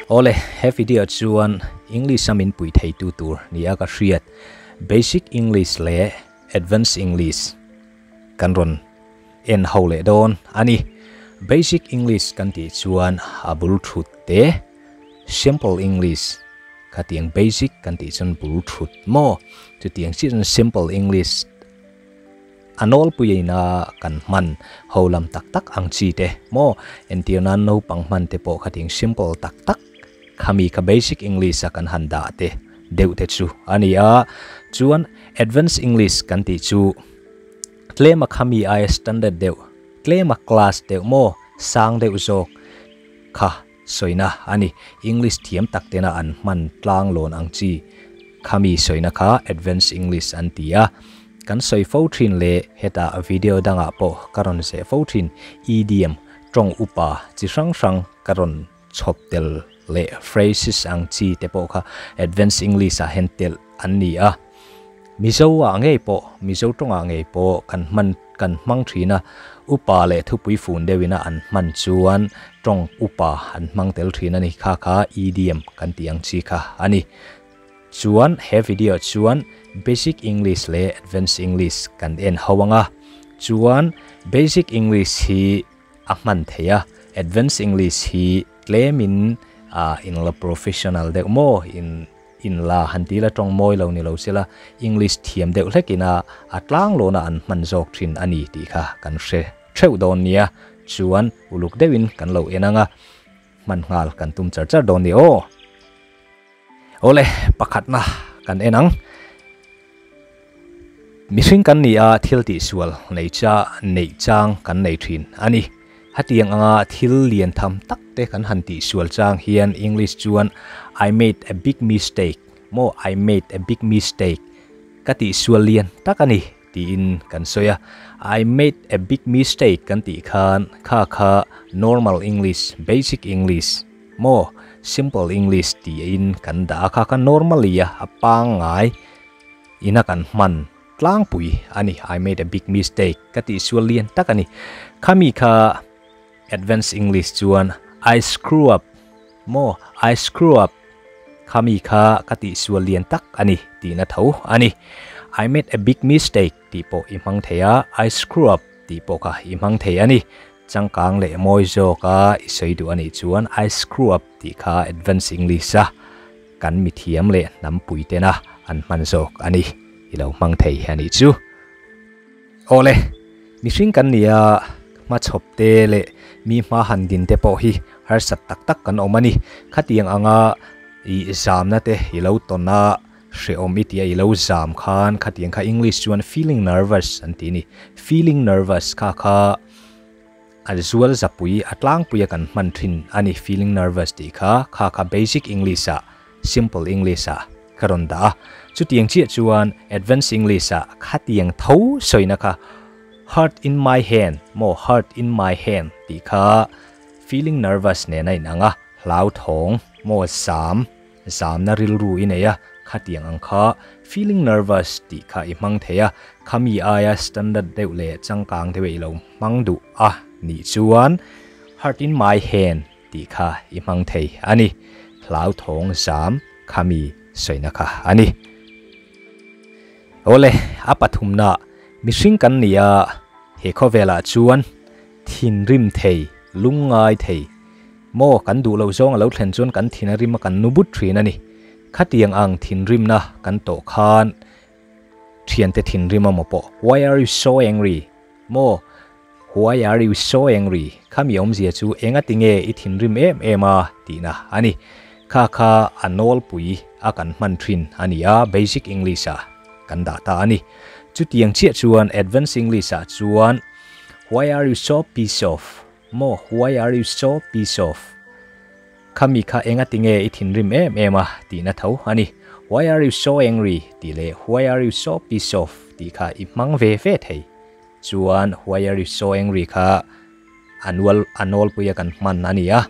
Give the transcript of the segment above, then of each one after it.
Awle, he video chuan English a min pui thei tu tur ni a ka hriat Basic English leh Advanced English kan rawn en ho leh dawn a ni. Basic English kan tih chuan a bul thut te, Simple English khatiang basic kan tih chuan bul thut maw? Chutiang chiah chuan Simple English A nawlpuiina kan hman ho lam tak tak ang chi te maw? Entir nan naupang hman te pawh khating simple tak tak khami kha basic English a kan han dah te deuh te chu a ni a. Chuan advance English kan tih chu tlema khami aia standard deuh, tlema class deuh maw sang deuh zawk kha sawina a ni. English thiam tak tena an hman tlang lawn ang chi khami sawina kha Advance English an ti a. Kan sawi fo thin leh hetah video dangah pawh ka rawn zeh fo thin idiom, tawng upa chi hrang hrang ka rawn chhawp tel leh phrases ang chi te pawh kha Advance English ah hian telh an ni a. Mizo ah ngei pawh, Mizo tawngah ngei pawh kan hman kan hmang thin a, upa leh thupui fun deuhin a an hman chuan tawng upa an hmang tel thin a ni, kha kha idiom kan tih ang chi kha a ni. Chuan he video chuan Basic English leh Advanced English kan en ho ang a, chuan Basic English hi a hman theih a, Advanced English hi tlemin in la professional deuh maw in In la han ti la tawng mawi lo ni lo sela English thiam deuh hlekin a a tlang lawna an hman zawk thin a ni tih kha kan hre theuh dawn nia. Chuan uluk deuhin kan lo en ang a, hman nghal kan tum char char dawn ni aw. Awle, pakhatna kan en ang. Mihring kan ni a, thil tihsual nei cha neih chang kan nei thin a ni. Hetiang anga thil lian tham tak te kan han tihsual chang hian English chuan I made a big mistake maw I made a big mistake ka tihsual lian tak a ni tiin kan sawi a. I made a big mistake kan tih khan kha kha normal English, basic English maw simple English tiin kan dah a, kha kha normally a a pangngai. Ina kan hman tlangpui a ni, I made a big mistake ka tihsual lian tak a ni. Khami kha Advanced English chuan I screw up maw, I screw up khami kha ka tihsual lian tak a ni tihna tho a ni. I made a big mistake tih pawh i hmang thei a, I screw up tih pawh kha i hmang thei a ni. Changkang leh mawi zawka i sawi duh a nih chuan I screw up tih kha Advanced English a kan mithiam leh hnampui tena an hman zawk a ni. I lo hmang thei a nih chu. Awle, mihring kan ni a, hmachhawp te leh mi hma han din te pawh hi harsat tak tak kan awm a ni. Khatiang anga i zamna te i lo tawn a, hrehawm i tia i lo zam khan khatiang kha English chuan feeling nervous an ti a ni. Feeling nervous kha kha A zual zapui, a tlangpuia kan hman thin a ni feeling nervous tih kha, kha kha basic English ah, simple English ah ka rawn dah a. Chutiang chiah chuan advance English ah khatiang tho sawina kha heart in my hand maw heart in my hand tih kha feeling nervous nen a inang a, hlauthawng maw zam Zamna rilru i nei a, khatiang ang kha feeling nervous tih kha i hmang thei a, khami aia standard deuh leh changkang deuh i lo hmang duh a nih chuan heart in my hand tih kha i hmang thei a ni. Hlauthawng zam khami sawina kha a ni. Awle, a pathumna mihring kan ni a, he khawvelah chuan thinrim thei, lungngai thei, Maw, kan duh loh zawng a lo thlen chuan kan thin a rim a kan nu but thin a ni. Khatiang ang thinrimna kan tawh khan thiante thinrim a maw pawh, Why are you so angry? Maw, Why are you so angry? Khami awmzia chu enga tinge i thinrim em em a tihna a ni. Kha kha a nawlpui a kan hman thin a ni a, Basic English ah kan dah ta a ni. Chutiang chiah chuan Advanced English ah chuan Why are you so pissed off? Maw, why are you so pissed off? Khami kha enga tinge i thinrim em em a tihna tho a ni. Why are you so angry? tih leh Why are you so pissed off? tih kha i hmang ve ve thei. Chuan why are you so angry kha a nual a nawlpuia kan hman a ni a.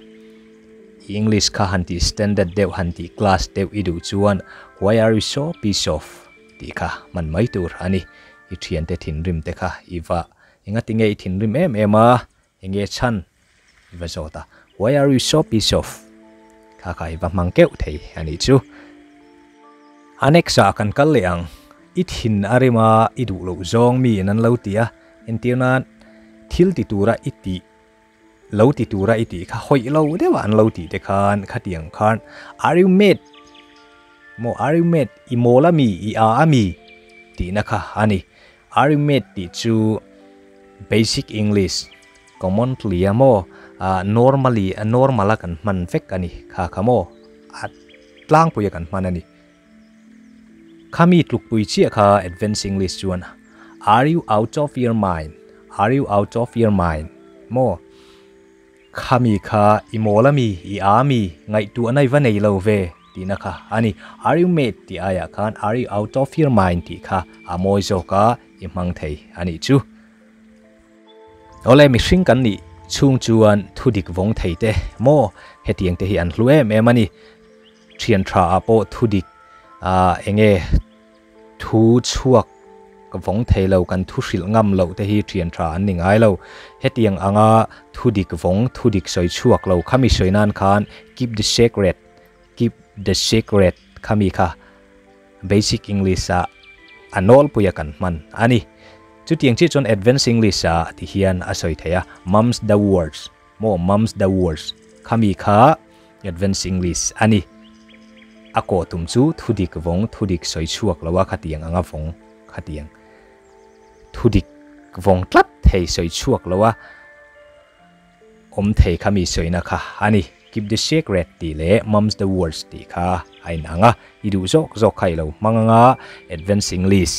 I English kha han tih standard deuh han tih class deuh i duh chuan why are you so pissed off? tih kha hman mai tur a ni. I thiante thinrim te kha i va Enga tinge i thinrim em em a, enge chhan? I va zawt a, Why are you so pissed off? Kha Kha kha i va hmang keuh thei a nih chu. A next ah kan kal leh ang. I thin a rem a, i duh loh zawng mi in an lo ti a, entir nan thil ti tura i tih lo ti tura i tih kha hawih lo deuh a an lo tih te khan khatiang khan are you mad maw are you mad i mawl a mi i a a mi tihna kha a ni. Are you mad tih chu basic English commonly a maw normally normal a kan hman vek a ni kha kha maw a tlangpui a kan hman a ni. Khami tlukpui chiah kha Advanced English chuan Are you out of your mind? Are you out of your mind? Maw? Khami kha i mawl a mi, i a mi, ngaihtuahna i va nei lo ve tihna kha a ni. Are you mad tih aiah khan Are you out of your mind tih kha a mawi zawk a, i hmang thei a nih chu. Awle mihring kan nih chhung chuan thudik vawng thei te maw hetiang te hi an hlu em em a ni. Thian tha ah pawh thudik ah enge thu chhuak vawng thei lo kan thu hrilh ngam loh te hi thian tha an ni ngai lo. Hetiang anga thudik vawng thudik sawi chhuak lo khami sawi nan khan keep the secret keep the secret khami kha basic English ah a nawlpui a kan hman a ni. Chutiang chiah chuan advanced English ah ti hian a sawi thei a mum's the words maw mum's the words khami kha Advance English a ni. A kawh tum chu thudik vawng thudik sawi chhuak lo a khatiang anga vawng khatiang thudik vawng tlat thei sawi chhuak lo a awm thei kha mi sawina kha a ni. Keep the secret tih leh mum's the words tih kha a inang a, i duh zawk zawk kha i lo hmang anga Advance English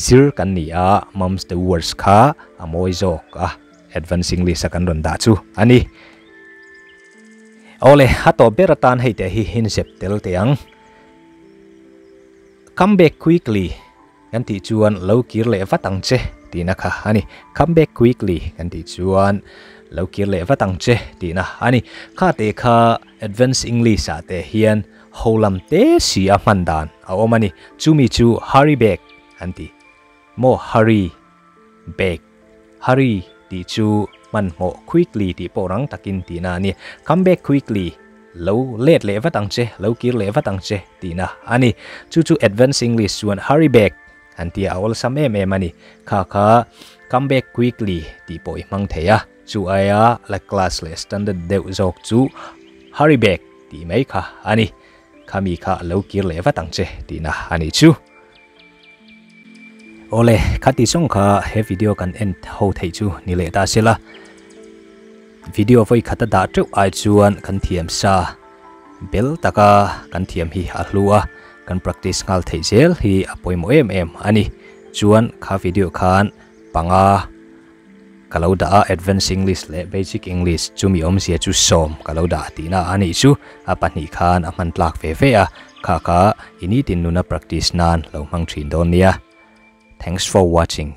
zir kan ni a, mum's the words kha a mawi zawk a, Advance English a kan rawn dah chu a ni. Awle, a tawp ber atan hei teh hi inzep tel teh ang. Come back quickly kan tih chuan lo kir leh vat ang che tihna kha a ni. Come back quickly kan tih chuan lo kir leh vat ang che tihna a ni. Kha teh kha Advance English ah teh hian ho lam te si a hman dan a awm a ni. Chumi chu hurry back an ti. Maw hurry back. Hurry tih chu hmanhmawh quickly tih pawh rang takin tihna a ni. Come back quickly, lo let leh vat ang che, lo kir leh vat ang che tihna a ni. Chu chu Advance English chuan hurry back an tia a awlsam em em a ni. Kha kha come back quickly tih pawh i hmang thei a, chu aia la class leh standard deuh zawk chu hurry back tih mai kha a ni. Khami kha lo kir leh vat ang che tihna a ni chu. Awle, khati zawng kha he video kan en ho theih chu ni leh ta sela. Video vawi khat a dah teuh ai chuan kan thiam sa bel taka kan thiam hi a hlu a, kan practice nghal theih zel hi a pawimawh em em a ni. Chuan kha video khan panga ka lo dah a, Advance English leh Basic English chumi awmzia chu sawm ka lo dah tihna a nih chu a pahnih khan a hman tlak ve ve a, kha kha i nitin nuna practice nan lo hmang thin dawn nia. Thanks for watching.